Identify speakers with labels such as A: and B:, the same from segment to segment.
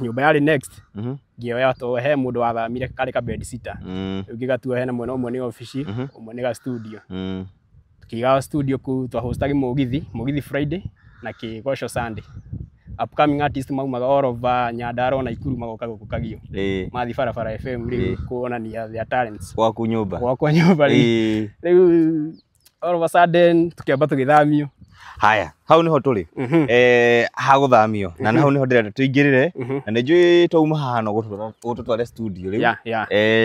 A: Nyũmba yarĩ next ngĩoya to he mũndũ wathamire karĩ ka bed sitter. Rĩu ngĩgatua hena mwena ũmwe nĩ obici, ũmwe nĩ ga studio. Tũkĩiga studio kũu, twahostagi mũgithi, mũgithi Friday na kĩgoco Sunday. Upcoming artist maumaga all over Nyandarua na Nakuru magoka gũkũ Kagio. Mathiĩ Barabara FM rĩu kuonania their talents.
B: Gwaku nyũmba.
A: Gwakwa nyũmba rĩu. Rĩu all of a sudden tũkĩamba tũgĩthamio.
B: Haya, hau niho tũrĩ hagũthamio na hau niho ndĩrenda tũingĩrĩre na nĩ njũĩ twauma haha no gũtũtware studio rĩu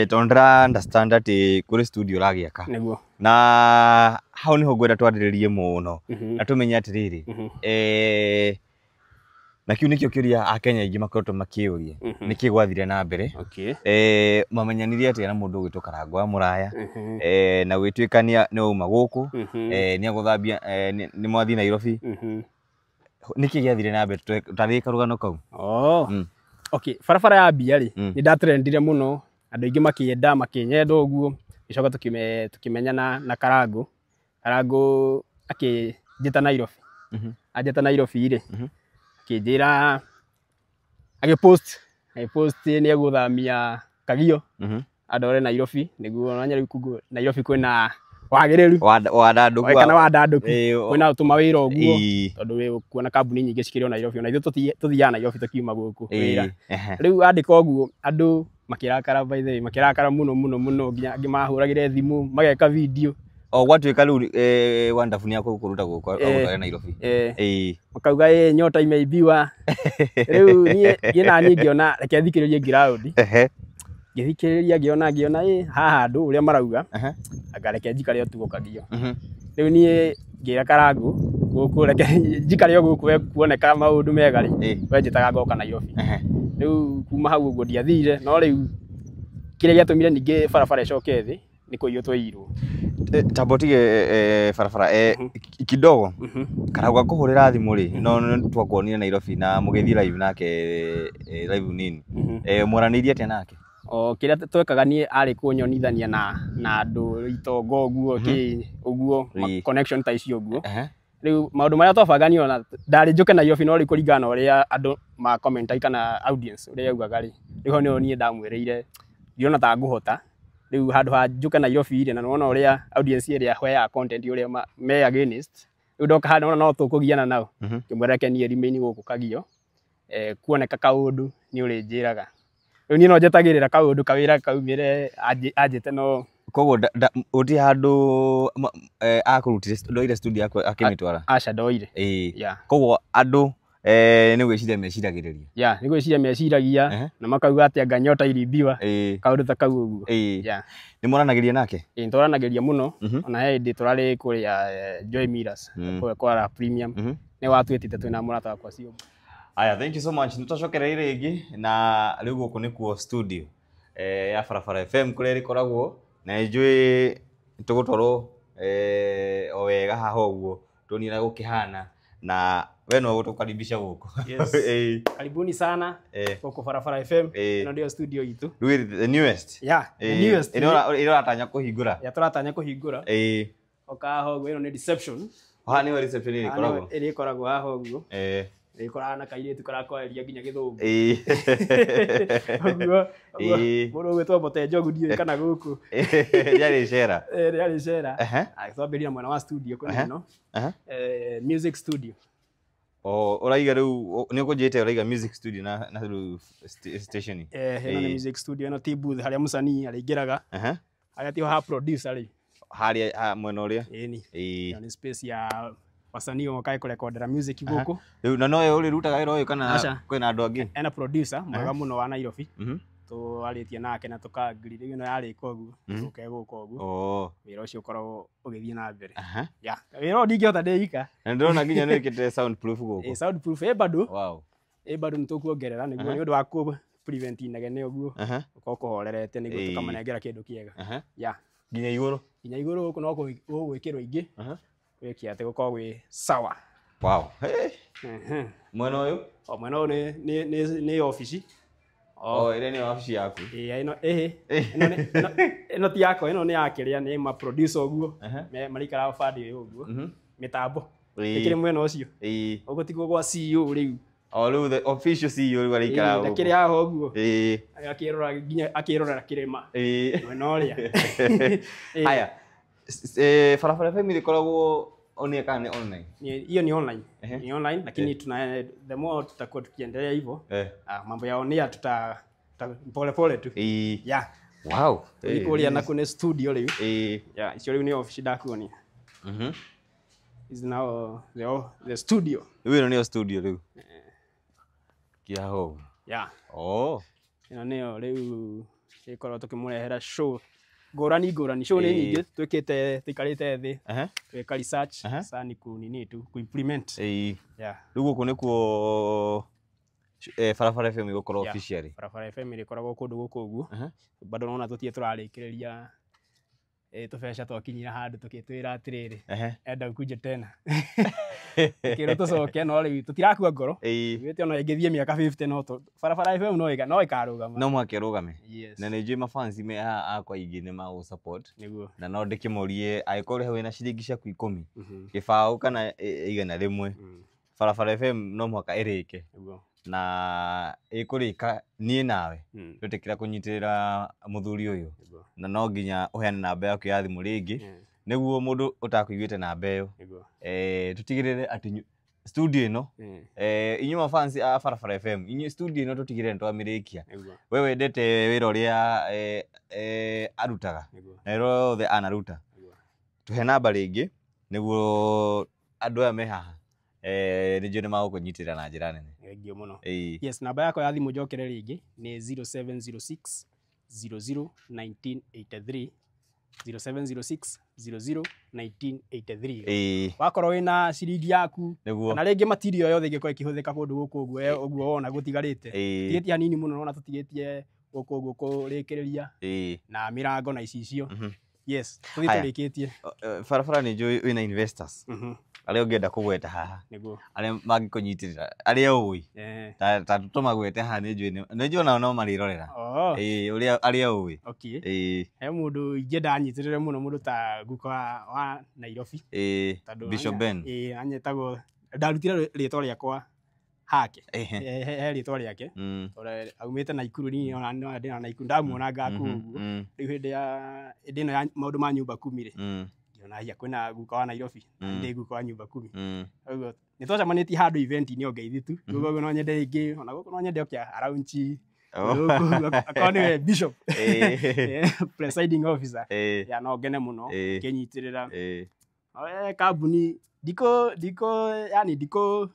B: tondũ ndĩra understand atĩ kũrĩ studio ũragĩaka.
A: Nĩguo.
B: Na hau niho ngwenda twarĩrĩrie mũno na tũmenye atĩrĩrĩ, na kĩu nĩkĩo kĩũria akenya aingĩ makoretwo makĩũria, nĩkĩ gwathire na mbere? Mamenyanire atĩa na mũndũ ũgwĩtwo Karangũ wa Mũraya na gwĩtuĩka nĩ wauma gũkũ, nĩ agũthambia, nĩ mwathiĩ Nairobi? Nĩkĩ gĩathire na mbere? Tarĩrie karũgano kau.
A: Oh. Okay, barabara ya mbia rĩ, nĩ ndatrendire mũno, andũ aingĩ makĩenda makĩnyenda ũguo, gĩcoka tũkĩmenyana na Karangũ. Karangũ akĩnjĩta Nairobi. Anjĩta Nairobi rĩ, akĩnjĩra agĩpost nĩ egũthamia Kagio andore Nairobi nĩguo nanya rĩu Nairobi kwĩna wagĩrĩru.
B: Wandandũku.
A: Kana wandandũku, kwĩna tũmawĩra ũguo, tondũ wĩ kuona kambuni nyingĩ cikĩrĩ o Nairobi, ona ithuĩ tũthiaga Nairobi tũkiuma gũkũ wĩra. Rĩu andĩka ũguo andũ makĩrakara, by the way, makĩrakara mũno mũno mũno, nginya angĩ mahũragĩre thimũ mageka video.
B: O gwatuĩka rĩu Wandabu nĩ akũruta gũkũ agũtware Nairobi.
A: Makauga ĩ nyota imeibiwa. Rĩu niĩ naniĩ ngĩona reke thikĩrĩrie ground. Ngĩthikĩrĩria ngĩona ĩ haha andũ ũrĩa marauga, anga reke njikare o tu Kagio. Rĩu niĩ ngĩra Karangũ gũkũ reke njikare o gũkũ we kuoneka maũndũ mega rĩ, we njĩtaga ngoka Nairobi. Rĩu kuma hau ũguo ndiathire, no rĩu kĩrĩa gĩatũmire ningĩ barabara ĩcoke thĩ nĩ kũiywo twaiyirwo.
B: Tamba ũtige barabara kidogo. Karangũ akũhũrĩra thimũ rĩ, no nĩ twakuonire Nairobi na mũgĩthiĩ live nake, live nini. Mwaranĩirie atĩa nake?
A: O kĩrĩa twekaga niĩ arĩ kũnyonithania na andũ itonga ũguo kĩ ũguo, connection ta icio ũguo. Rĩu maũndũ marĩa twabangania ona ndarĩ njũke Nairobi, no rĩu kũringana na ũrĩa andũ ma comment kana audience ũrĩa yaugaga rĩ, rĩu hau nĩho niĩ ndamwĩrĩire ndiona ta ngũhota. Rĩu handũ ha njũke Nairobi rĩ, na nĩwona ũrĩa audience ĩrĩa heaga content ũrĩa me against, rĩu ndoka haha nĩwona no tũkũgiana nao. Ngĩmwĩra reke niĩ remain gũkũ Kagio, kuoneka kaũndũ nĩ ũrĩnjĩraga. Rĩu niĩ no njetagĩrĩra kaũndũ kawĩra kaumĩre anjĩte no.
B: Koguo gũtirĩ handũ akũrutire, ndoire studio yaku akĩmĩtwara?
A: Aca, ndoire.
B: Koguo andũ nĩ gwĩciria meciragĩrĩria.
A: Yeah, nĩ gwĩciria meciragia na makauga atĩ anga nyota iribiwa, kaũndũ ta kau ũguo.
B: Nĩ mwaranagĩria nake?
A: Ĩĩ, nĩtwaranagĩria mũno. Ona he hĩndĩ tũrarĩ kũrĩa Joy Millers, kũrĩa kwa Premium. Nĩ watwĩtĩte twĩna mũrata wakwa Ciũmba.
B: Aya, thank you so much. Nĩtwacokereire rĩngĩ na rĩu gũkũ nĩkuo studio ya Barabara FM kũrĩa ĩrĩkoragwo, na nĩnjũĩ tũgũtwarwo o wega haha ũguo tuonie ũrĩa gũkĩhana, na we no gũtũkaribisha gũkũ.
A: Yes. Karibuni sana gũkũ Barabara FM. Ĩno ndio studio itũ.
B: Rĩu the newest.
A: Yeah, the newest.
B: Ĩno ũratanya kũhingũra?
A: Yeah, tũratanya kũhingũra. Oka haha ũguo, ĩno nĩ reception.
B: Haha nĩho reception ĩrĩkoragwo?
A: Haha nĩho ĩrĩkoragwo haha ũguo. Ĩrĩkoraga na kairĩtu karakwarĩria nginya gĩthũngũ. Ũguo, ũguo, mũndũ ũgwĩtwo Mbote Njogu ndiũĩ kana gũkũ.
B: Rĩarĩ cera.
A: Rĩarĩ cera. Twambĩrĩria mwena wa studio kwĩna ĩno. Music studio.
B: O, ũraiga rĩu, nĩ ũkũnjĩte ũraiga music studio na rĩu station.
A: Ĩno nĩ music studio, ĩno ti booth harĩa mũcanii arĩingĩraga. Harĩa tiho ha producer rĩ.
B: Harĩa, ha, mwena ũrĩa?
A: Ĩni. Ĩno nĩ space ya wasanii mokae kũrekondera music gũkũ.
B: Rĩu na nowe ũrĩrutaga wĩra ũyũ kana
A: Aca.
B: kwĩna andũ angĩ?
A: Ena producer mwega mũno wa Nairobi. Twarĩtie nake na tũka-agree rĩu ĩno yarĩka ũguo, tũke gũka ũguo. Wĩra ũcio ũkoragwo ũgĩthiĩ na mbere. Yeah. Wĩra ũyũ ndingĩhota ndĩ ika.
B: Na ndĩrona nginya nĩ wĩkĩrĩte sound proof gũkũ.
A: Ĩ, sound proof ĩ bado.
B: Wow.
A: Ĩ bado nĩtũkuongerera nĩguo nĩ ũndũ wa kũ prevent inegene ũguo. Ũkorwo kũhorerete nĩguo tũkamanengera kĩndũ kĩega. Yeah.
B: Nginya igũrũ.
A: Nginya igũrũ gũkũ no gũgwĩkĩrwo ingĩ. Gwĩke atĩ gũkorwo gwĩ sawa.
B: Wow. Hey. Mwena ũyũ?
A: O mwena ũyũ nĩ obici.
B: O, ĩrĩa nĩ obici yaku.
A: Ĩ, ĩno, ĩhĩ. Ĩno nĩ, ĩno, ĩno ti yakwa, ĩno nĩ ya kĩrĩa, nĩ ma producer ũguo. Marikaraga bandi ũyũ ũguo. Mĩtambo. Ĩkĩrĩ mwena ũcio. Ũguo tiguo gwa CEO rĩu.
B: O rĩu the official CEO rĩu araikara
A: gũkũ. Ndakĩrĩ haha ũguo.
B: Ĩĩ.
A: Akĩrora nginya akĩrorera kĩrĩma.
B: Ĩĩ.
A: Mwena ũrĩa.
B: Haya. Barabara FM ĩkoragwo on air kana online?
A: Hiyo ni online. Ni online lakini tuna the more tutakuwa tukiendelea hivyo. Mambo ya on air tuta pole pole tu. Yeah.
B: Wow.
A: Nikuria na kune studio riu. Yeah, icio riu ni office ndakuonia. Is now the studio.
B: Riu ĩno nĩyo studio riu. Kiaho.
A: Yeah.
B: Oh.
A: Ĩno nĩyo riu ĩkorwo tukimurehera show ngũrani ngũrani. Show nĩ nyingĩ twĩkĩte tũikarĩte thĩ. Tweka research sasa ni ku nini tu ku implement. Yeah.
B: Rĩu gũkũ nĩkuo Barabara FM ĩgũkorwo officially.
A: Barabara FM ĩrĩkoragwo kũndũ gũkũ ũguo. Bado nona tũtirĩ tũrarĩkĩrĩria tũbeca twakinyira handũ tũkĩtwĩra atĩrĩrĩ enda ukuje tena. Kĩrwo tũcoke no rĩu tũtirakua ngoro. Wĩte ona ĩngĩthiĩ mĩaka 50 no Barabara FM no ĩkarũgama.
B: No mũhaka ĩrũgame. Na nĩ njũĩ mafansi me haha akwa aingĩ nĩ magũ support.
A: Nĩguo.
B: Na no ndĩkĩmorie angĩkorwo hau wĩna ciringi ciaku 10 gĩbaũ kana 100 Barabara FM no mũhaka ĩrĩke.
A: Nĩguo.
B: Na ĩkũrĩka niĩ nawe twĩtĩkĩra kũnyitĩrĩra mũthuri ũyũ na no nginya ũheane namba yaku ya thimũ rĩngĩ nĩguo mũndũ ũtakũiguĩte namba ĩyo tũtigĩrĩre atĩ studio ĩno inyuĩ mafansi a Barabara FM inyuĩ studio ĩno tũtigĩrĩre nĩ twamĩrĩkia. We wendete wĩra ũrĩa arutaga na wĩra wothe anaruta, tũhe namba rĩngĩ nĩguo andũ aya me haha nĩ njũĩ nĩ magũkũnyitĩrĩra na njĩra nene.
A: Thengiũ mũno. Yes, namba yakwa ya thimũ njokere rĩngĩ nĩ 0706 00 1983 0706 00 1983. Wakorwo wĩna ciringi yaku kana rĩngĩ material yothe ĩngĩkorwo ĩkĩhũthĩka kũndũ gũkũ ũguo ũguo wona gũtigarĩte. Tigĩtie hanini mũno nona tũtigĩtie gũkũ ũguo kũrĩkĩrĩria na mĩrango na icicio. Yes, tũthiĩ tũrĩkĩtie.
B: Barabara nĩ njũĩ wĩna investors arĩa ũngĩenda kũgweta haha arĩa mangĩkũnyitĩrĩra arĩa ũĩ ta tũmagwete haha nĩ njũĩ onao no marĩrorera ũrĩa arĩa ũĩ.
A: He mũndũ ingĩenda anyitĩrĩre mũno mũndũ ta guka wa Nairobi
B: Bishop Ben.
A: Anyetagwo ndarutire rĩtwa rĩakwa hake he rĩtwa rĩake tondũ aumĩte Naikuru niĩ ona ndĩna Naikuru ndamuona ngakũu ũguo. Rĩu hĩndĩ ya hĩndĩ ĩno ya maũndũ ma nyumba kumi rĩ ngĩona hiya kwĩna guka wa Nairobi ndĩ guka wa nyumba kumi. Ũguo nĩ twacemanĩtie handũ event-inĩ o ngeithi tu. Ũguo no nyende rĩngĩ ona gũkũ no nyende oke araunchi akorwo nĩwe bishop presiding officer ya no ngene mũno ngĩnyitĩrĩra kambuni ndiko yani ndiko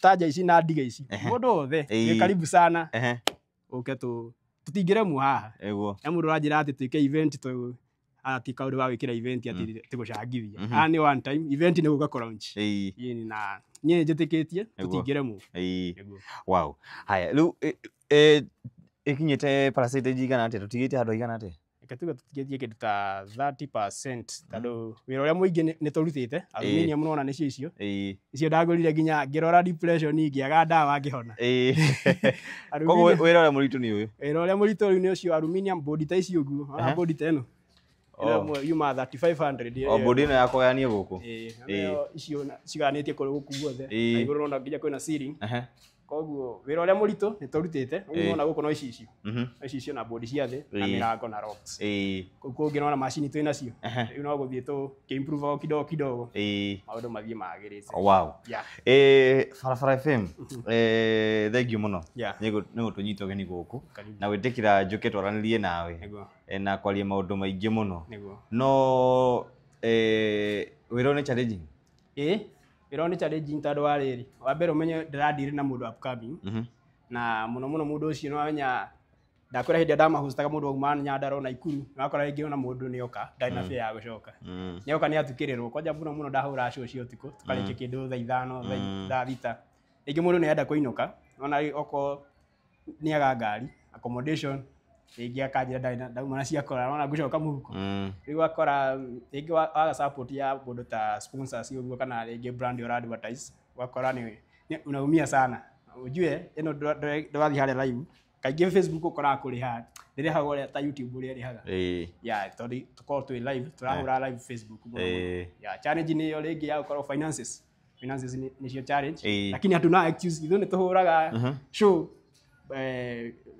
A: taja ici na ndiga ici mũndũ wothe nĩ karibu sana ũke tũtingĩremwo haha. He mũndũ ũranjĩra atĩ twĩke event tu ati kaũndũ ga gwĩkĩra event atĩ tũgũcangithia. Haha nĩ one time event nĩ gũka kũlaunch. Na niĩ njĩtĩkĩtie tũtingĩremwo.
B: Wow. Haya rĩu ĩkinyĩte percentage igana atĩa tũtigĩte handũ igana atĩa?
A: Reke tuge tũtigĩtie kĩndũ ta 30% tondũ wĩra ũrĩa mũingĩ nĩ tũrutĩte. Aluminium nĩwona nĩcio icio. Icio ndagũrire nginya ngĩrora depression ngĩaga ndawa ngĩhona.
B: Koguo wĩra ũrĩa mũritũ nĩ ũyũ?
A: Wĩra ũrĩa mũritũ rĩu nĩ ũcio aluminium board ta ici ũguo. Ona board ta ĩno. Ĩno yuma 3500.
B: O board ĩno ya kũgayania gũkũ?
A: Ĩĩ. Icio cigayanĩtie kũrĩ gũkũ guothe. Na igũrũ nona nginya kwĩna ceiling. Koguo wĩra ũrĩa mũritũ nĩ tũrutĩte. Ũguo nona gũkũ no icicio. Icicio na board cia thĩ na mĩrango na locks. Kũu kũngĩ nona macini twĩ nacio. Rĩu no gũthiĩ tũkĩ-improve o kidogo kidogo. Maũndũ mathiĩ magĩrĩte.
B: Wow. Barabara FM thengiũ mũno nĩ gũtũnyita ũgeni gũkũ na gwĩtĩkĩra njũke twaranĩrie nawe na kwaria maũndũ maingĩ mũno. No wĩra ũyũ nĩ challenging?
A: Ĩĩ. Wĩra nĩ challenging tondũ wa rĩrĩ wa mbere ũmenye ndĩradiri na mũndũ upcoming na mũno mũno mũndũ ũcio nĩ wamenya ndakwĩra hĩndĩ ĩrĩa ndamahostaga mũndũ auma Nyandarua Naikuru wakora rĩngĩ ona mũndũ nĩoka ndarĩ na fare ya gũcoka nĩoka nĩatukĩrĩrwo kwanja mũno mũno ndahũra show cia ũtukũ tũkarĩkia kĩndũ thaa ithano thaa thita rĩngĩ mũndũ nĩarenda kũinũka nona okorwo nĩaga ngari accommodation rĩngĩ akanjĩra ndarĩ ndauma na ciakora nona ngũcoka mũhuko rĩu wakora rĩngĩ waga support ya mũndũ ta sponsors ũguo kana rĩngĩ brand ũra advertise wakora nĩ unaumia sana ujue ĩno ndũrathiĩ harĩa live kaingĩ Facebook ũkoraga kũrĩha ndĩrĩhaga ũrĩa ta YouTube ũrĩa ĩrĩhaga yeah tondũ tũkorwo twĩ live tũrahũra live Facebook mũno mũno yeah challenge nĩ ĩyo rĩngĩ ya gũkorwo finances Finances nĩcio challenge, lakini hatuna excuse, ithuĩ nĩ tũhũraga show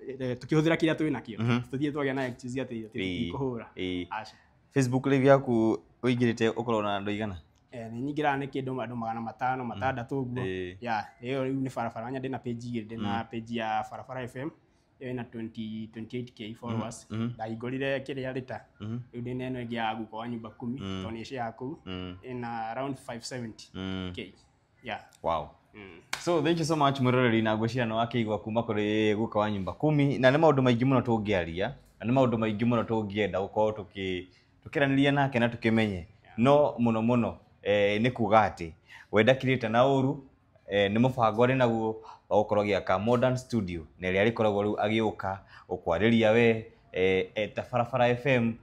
A: tukĩhũthĩra kĩrĩa twĩ nakĩo, tũthiĩ twagĩa na excuse atĩ tũtikũhũra. Aca.
B: Facebook live yaku ũingĩrĩte ũkorwo na andũ aigana?
A: Nĩ nyingĩraga nĩ kĩndũ andũ 500 600 ũguo. Yeah, ĩyo rĩu nĩ barabara nya, ndĩna page igĩrĩ, ndĩna page ya Barabara FM ĩyo ĩna 28K followers, ndahingũrire kĩrĩa rĩta, rĩu ndĩna ĩno ĩngĩ ya guka wa nyumba kumi tondũ nĩ share kũu, ĩna around 570K. Yeah.
B: Wow. So thank you so much mwĩroreri, na ngwĩciria nĩ wakĩigua kuma kũrĩ guka wa nyumba kumi, na nĩ maũndũ maingĩ mũno tũngĩaria, na nĩ maũndũ maingĩ mũno tũngĩenda gũkorwo tũkĩranĩria nake na tũkĩmenye, no mũno mũno nĩ kuga atĩ we ndakirĩte na ũru, nĩ mũbango arĩ naguo wa gũkorwo agĩaka modern studio, na ĩrĩa arĩkoragwo rĩu agĩũka gũkwarĩria we ta Barabara FM,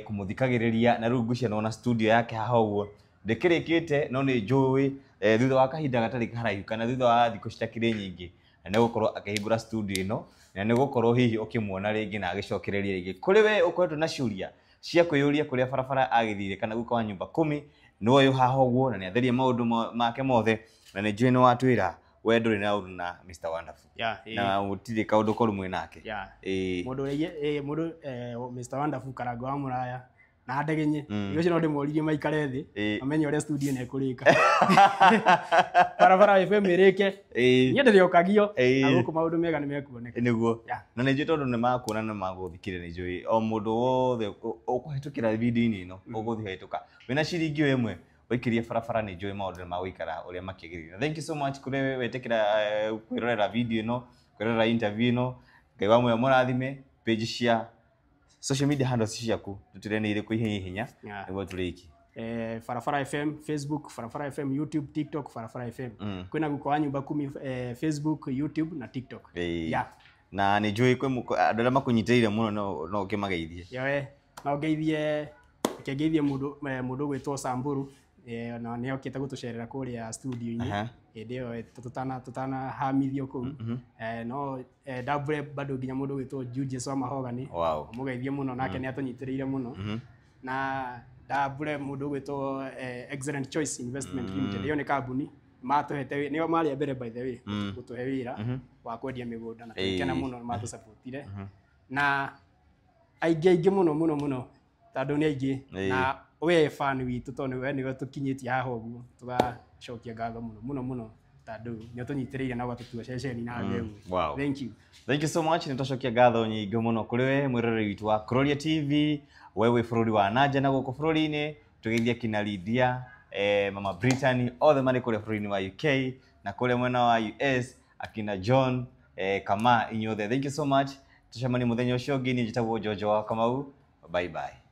B: kũmũthikagĩrĩria, na rĩu ngwĩciria nĩwona studio yake haha ũguo ndĩkĩrĩkĩte, no nĩ njũĩ thutha wa kahinda gatarĩ haraihu kana thutha wa thikũ citakĩrĩ nyingĩ na nĩ gũkorwo akĩhingũra studio ĩno, na nĩ gũkorwo hihi ũkĩmuona rĩngĩ na agĩcokereria rĩngĩ kũrĩ we ũkoretwo na ciũria cia kwĩyũria kũrĩa barabara agĩthire kana guka wa nyumba kumi nĩ ũyũ haha ũguo, na nĩ atherie maũndũ make mothe, na nĩ njũĩ nĩ watwĩra we ndũrĩ na ũru na Mr Wonderful, na gũtirĩ kaũndũ koru mwĩ nake.
A: Mũndũ mũndũ Mr Wonderful Karango wa Mũraya na Ndegenye ũcio no ndĩmoririe maikare thĩ mamenye ũrĩa studio ĩno ĩkũrĩka, Barabara FM ĩrĩke, niĩ ndĩrĩũkagio na gũkũ maũndũ mega nĩ mekuoneka
B: nĩguo, na nĩ njũĩ tondũ nĩ makuona na magũthikĩrĩria, nĩ njũĩ o mũndũ wothe ũkũhĩtũkĩra video-inĩ ĩno ũgũthiĩ hĩtũka wĩna ciringi o ĩmwe waikirie barabara, nĩ njũĩ maũndũ nĩ magũikara ũrĩa makĩagĩrĩire. Thank you so much kũrĩ wetĩkĩra kwĩrorera video ĩno, kwĩrorera interview ĩno. Ngai wa muoyo mũrathime. Page cia social media handles ciaku tutire nĩ irĩkũ ihenya ihenya nĩguo tũrĩkie?
A: Barabara FM Facebook, Barabara FM YouTube, TikTok Barabara FM. Kwĩna guka wa nyumba kumi Facebook, YouTube na TikTok. Yeah.
B: Na nĩ njũĩ kwĩ andũ arĩa makũnyitĩrĩire mũno no ũkĩmageithie.
A: Yoe, no ngeithie, reke ngeithie mũndũ mũndũ ũgwĩtwo Samburu, na nĩ okĩte gũtũcerera kũrĩa studio-inĩ hĩndĩ ĩyo tũtanahamithio kũu. No ndambũre bado nginya mũndũ ũgwĩtwo Julius wa Mahogany, mũgeithie mũno, nake nĩ atũnyitĩrĩire mũno. Na ndambũre mũndũ ũgwĩtwo Excellent Choice Investment Limited, ĩyo nĩ kambuni matũhete, nĩo marĩ a mbere by the way gũtũhe wĩra wa kwendia mĩgũnda, na tũgĩkena mũno nĩ matũsupportire. Na aingĩ aingĩ mũno mũno mũno tondũ nĩ aingĩ, na we fan witũ tondũ we nĩwe tũkinyĩtie haha ũguo, tũgacokia ngatho mũno mũno mũno tondũ nĩ ũtũnyitĩrĩire na ũgatũtua ceceni na thĩ ũguo. Thank you.
B: Thank you so much. Nĩ twacokia ngatho nyingĩ mũno kũrĩ we mwĩroreri witũ wa Kuroria TV, we wĩ bũrũri wa nanja na gũkũ bũrũri-inĩ, tũgeithia kina Lydia, Mama Brittany, othe marĩ kũrĩa bũrũri-inĩ wa UK na kũrĩa mwena wa US, akina John, Kama, inyuothe. Thank you so much. Tucemanie mũthenya ũcio ũngĩ. Niĩ njĩtagwo Jojo wa Kamau. Bye bye.